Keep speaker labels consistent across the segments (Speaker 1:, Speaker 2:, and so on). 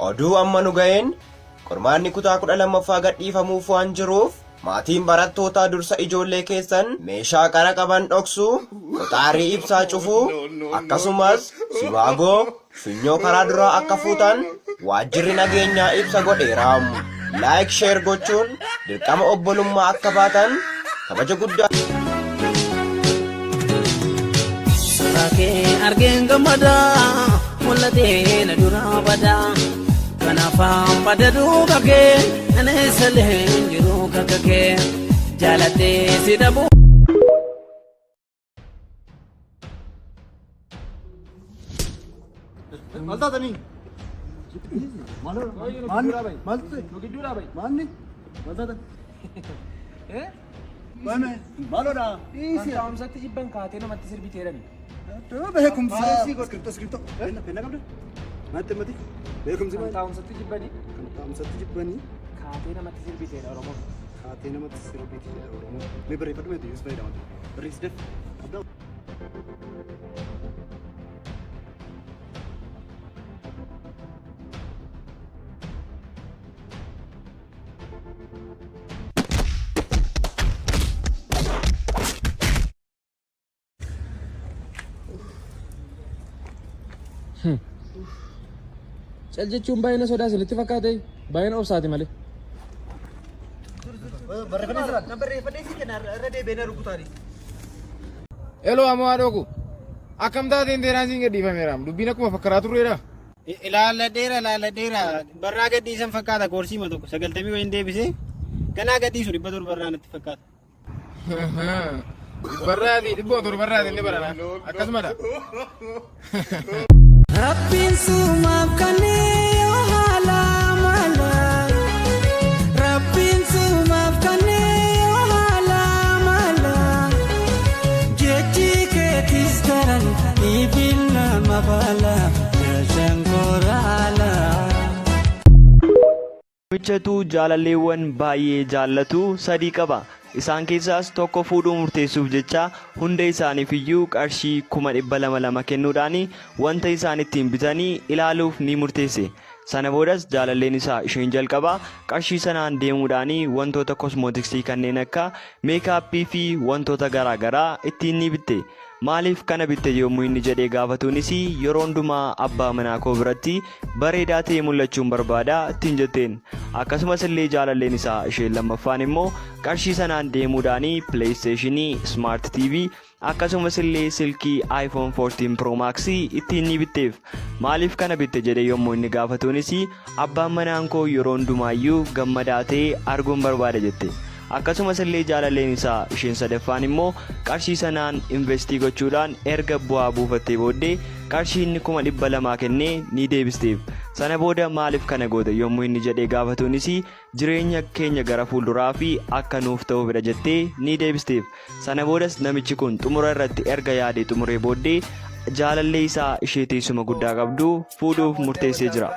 Speaker 1: Oduu amma nu ga'een qormaanni kutaa 12ffaa gadhiifamuuf waan jiruuf maatiin barattootaa dursa ijoollee keessan meeshaa qara qaban dhoksuu, qoxaarii ibsaa cufuu, akkasumas sibaagoo, funyoo karaa duraa akka fuutan waajjirri nageenyaa ibsa godheera. Like share gochuun dirqama obbolummaa akka baatan kabaja guddaa.
Speaker 2: Suuraa kee argeen gammada mul'atee na duraa bada kanaafaan bada duuba kee nan eessalee hin jiru kakka kee jaalatee si dhabuu.
Speaker 3: Maal taatanii? Maal maal ta'e? Maalni? Maal taatan? Maaloodha?
Speaker 4: Kan taa'umsatti jibban kaatee namatti sirbiteerani.
Speaker 3: Beekumsa. Iskiriptoo iskiriptoo. Penna penna qabda? Maatti mati? Beekumsi
Speaker 4: Kan
Speaker 3: maali?
Speaker 4: taa'umsatti jibbani
Speaker 3: Kan taa'umsatti jibbanii
Speaker 4: kaatee namatti sirbiteera Oromoon.
Speaker 3: kaatee namatti sirbiti jedha Oromoon. Mee barreeffadhu meetu Yusuf fayyadama. Barreessi daf. Qabdaa?
Speaker 4: Cal jechuun baay'ina sodaa isinitti fakkaate baay'ina obsaati malee.
Speaker 5: Eloo ammoo haadhoo koo akkam taateen teeraan siin gadhiifameeraam dubbiin akkuma fakkaraa turreedha.
Speaker 6: Ilaalladheera ilaalladheera barraa gadhiisan fakkaata koorsiima tokko sagaltamii wayiin deebisee ganaa gadhiisu 700 irraa natti fakkaata.
Speaker 5: Dhibbarraati dhibboo torbarraati inni barana akkasumadha.
Speaker 2: Rabbiin sumaaf kannee yoo haala mala. Rabbiin sumaaf kannee yoo haala mala. Jechi keetis daran ni nama baala. Shankooraala.
Speaker 7: Namichatu jaalalleewwan baay'ee jaallatu sadii qaba. Isaan keessaas tokko fuudhuu murteessuuf jecha hunda isaaniif iyyuu qarshii 200,000 lama kennuudhaan wanta isaan ittiin bitanii ilaaluuf ni murteesse. Sana boodas jaalalleen isaa isheen jalqabaa qarshii sanaan deemuudhaan wantoota kosmootiksii kanneen akka meekaappii fi wantoota garaa garaa ittiin ni bitte. Maaliif kana bitte yommuu inni jedhee gaafatuunis yeroo hundumaa abbaa manaa koo biratti bareedaa ta'ee mul'achuun barbaada ittiin jetteen. Akkasumas illee jaalalleen isaa isheen lammaffaan immoo qarshii sanaan deemuudhaan pileeysteeshinii, smart TV akkasumas illee silkii iPhone 14 Pro Max ittiin ni bitteef. Maaliif kana bitte jedhee yommuu inni gaafatuunis abbaan manaan koo yeroo hundumaayyuu gammadaa ta'ee arguun barbaada jette. Akkasumas illee jaalalleen isaa isheen sadaffaan immoo qarshii sanaan investii gochuudhaan erga bu'aa buufattee booddee qarshii inni 200,000 kennee ni deebisteef. Sana booda maaliif kana goote yommuu inni jedhee gaafatuunis jireenya keenya gara fuulduraa fi akka nuuf ta'uufidha jettee ni deebisteef. Sana boodas namichi kun xumura irratti erga yaadee xumuree booddee jaalallee isaa ishee teessuma guddaa qabdu fuudhuuf murteessee jira.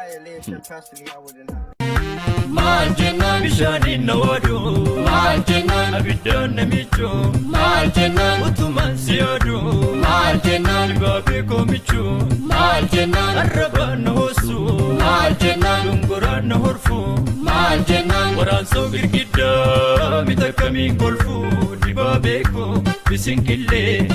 Speaker 8: Maal jennaan bishaaniin na waadu Maal jennaan abiddaan na miicu Maal jennaan utumaan si yaadu Maal jennaan dibaabee koo michu Maal jennaan arrabaan na hoossu Maal jennaan dungoraan na horfu Maal jennaan waraansoo girgiddaa mita kamiin kolfu Dibaabee koo bisinqillee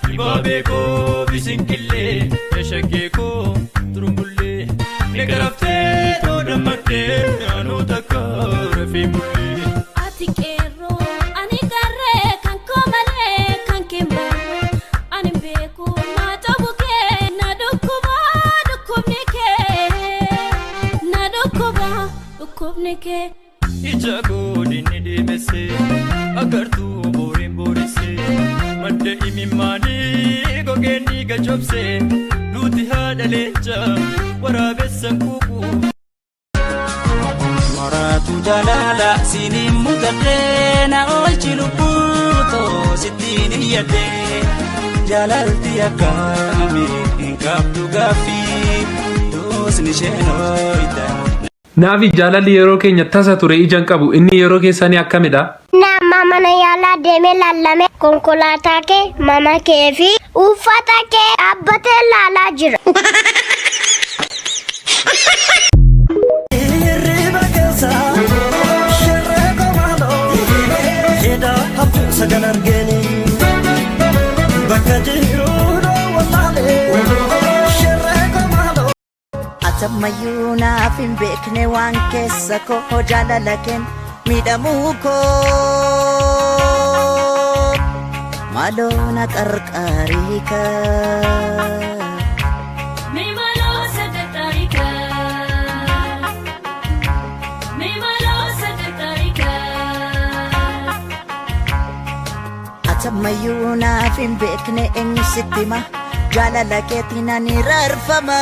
Speaker 8: Dibaabee koo bisinqillee Shaggee koo turumbullee Ni garaftee too dammaqxee anuu takka rafee bullee.
Speaker 9: Ati qeerroo ani qarree kan koo malee kan kee malee ani hin beeku naa cabu kee na dhukkuba dhukkubni kee na dhukkuba dhukkubni kee.
Speaker 8: Ija godinni deemesse agartuu booriin booresse madda imimmaanii gogeen dhiiga cobse duuti haadha leenca waraabessan quuqu.
Speaker 2: Maraatu jaalala siiniin mutadhee na oolchi lubbuu too sittiin iyyadhee jaalalti akkaami hin qabdu gaaffii duusni isheen ooyita.
Speaker 10: Naafi jaalalli yeroo keenya tasa ture ija hin qabu inni yeroo keessanii akkamidha?
Speaker 11: Nama mana yaalaa deemee lallame konkolaataa kee, mana kee fi uffata kee dhaabbatee laalaa jira.
Speaker 12: Atammayyuu naaf hin beekne waan keessa koo jaalala keen miidhamuu koo. Maaloo na qarqaarii kaa.
Speaker 9: Mee maaloo sagantaarika. Mee maaloo sagantaarika.
Speaker 12: Atammayyuu naaf hin beekne eenyu sitti hima, jaalala keetiin ani raarfama.